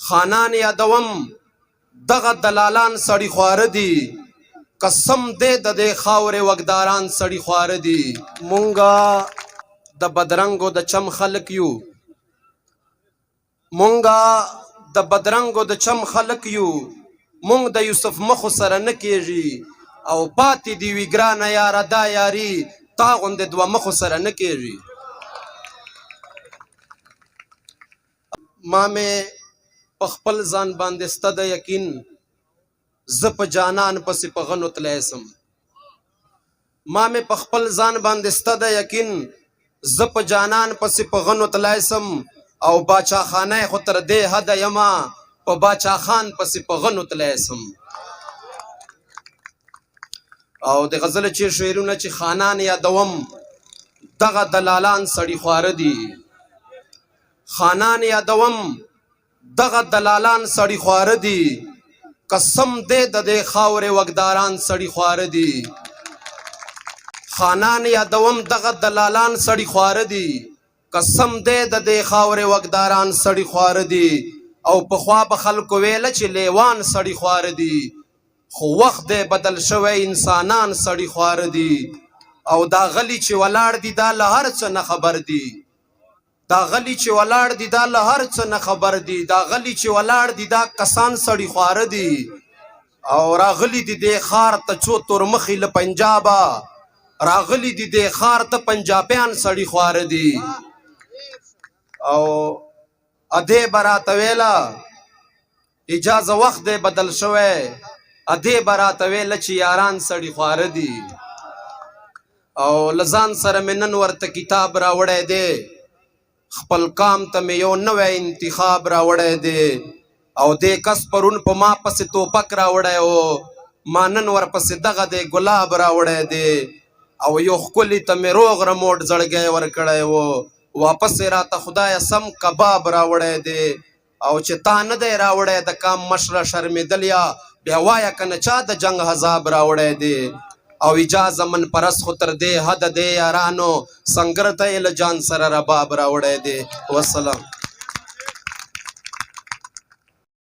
خانان یادوم، دغه دلالان سړي خواره دي، قسم دې د دې خاورې وګداران سړي خواره دي. مونږه د بدرنګو د چم خلک یو، مونږه د بدرنګو د چم خلک یو، مونږ د یوسف مخو سره نه کېږي، او پاتې دی وي ګرانه یاره دا یاري تا غوندې دوه مخو سره نه کېږي. ما مې په خپل ځان باندې سته د یقین، زه په جانان پسې په غنو تلای سم. ما مې په خپل ځان باندې سته د یقین، زه په جانان پسې په غنو تلای سم، او باچا خانه خو تر دې حده یما په باچا خان پسې په غنو تلای سم. او د غزل چې شعرونه چې خانان یادوم، دغه دلالان سړي خواره دي. خانان یادوم، دغه دلالان سړي خواره دي، قسم دې د دې خاورې وګداران سړي خواره دي. خانان یادوم، دغه دلالان سړي خواره دي، قسم دې د دې خاورې وګداران سړي خواره دي. او پخوا به خلکو ویله چې لیوان سړي خواره دي، خو وخت دی بدل شوی، انسانان سړي خواره دي. او دا غلی چې ولاړ دي دا له هر څه نه خبر دي، دا غلی چې ولاړ دي دا له هر څه نه خبر دي، دا غلی چې ولاړ دي دا کسان سړي خواره دي. او راغلي دي دې ښار ته څو تورمخي له پنجابه، راغلي دي دې ښار ته پنجابیان سړي خواره دي. او ادې به راته ویله اجازه وخت دی بدل شوی، ادې به راته ویله چې یاران سړي خواره دي. او له ځان سره مې نن ورته کتاب راوړی دی، خپل کام ته مې یو نوی انتخاب راوړی دی. او دې کس پرون په ما پسې توپک راوړی و، ما نن ورپسې دغه دی ګلاب راوړی دی. او یو ښکلي ته مې روغ رموټ زړګی ورکړی و، واپس یې راته خدایه سم کباب راوړی دی. او چې تا نه دی راوړی د کام مشره شرمېدلیا، بیا وایه که نه چا د جنګ عذاب راوړی دی. او اجازه من پرست خو تر دې حده دی یارانو، سنګر ته یې له جان سره رباب راوړی دی. وسلام.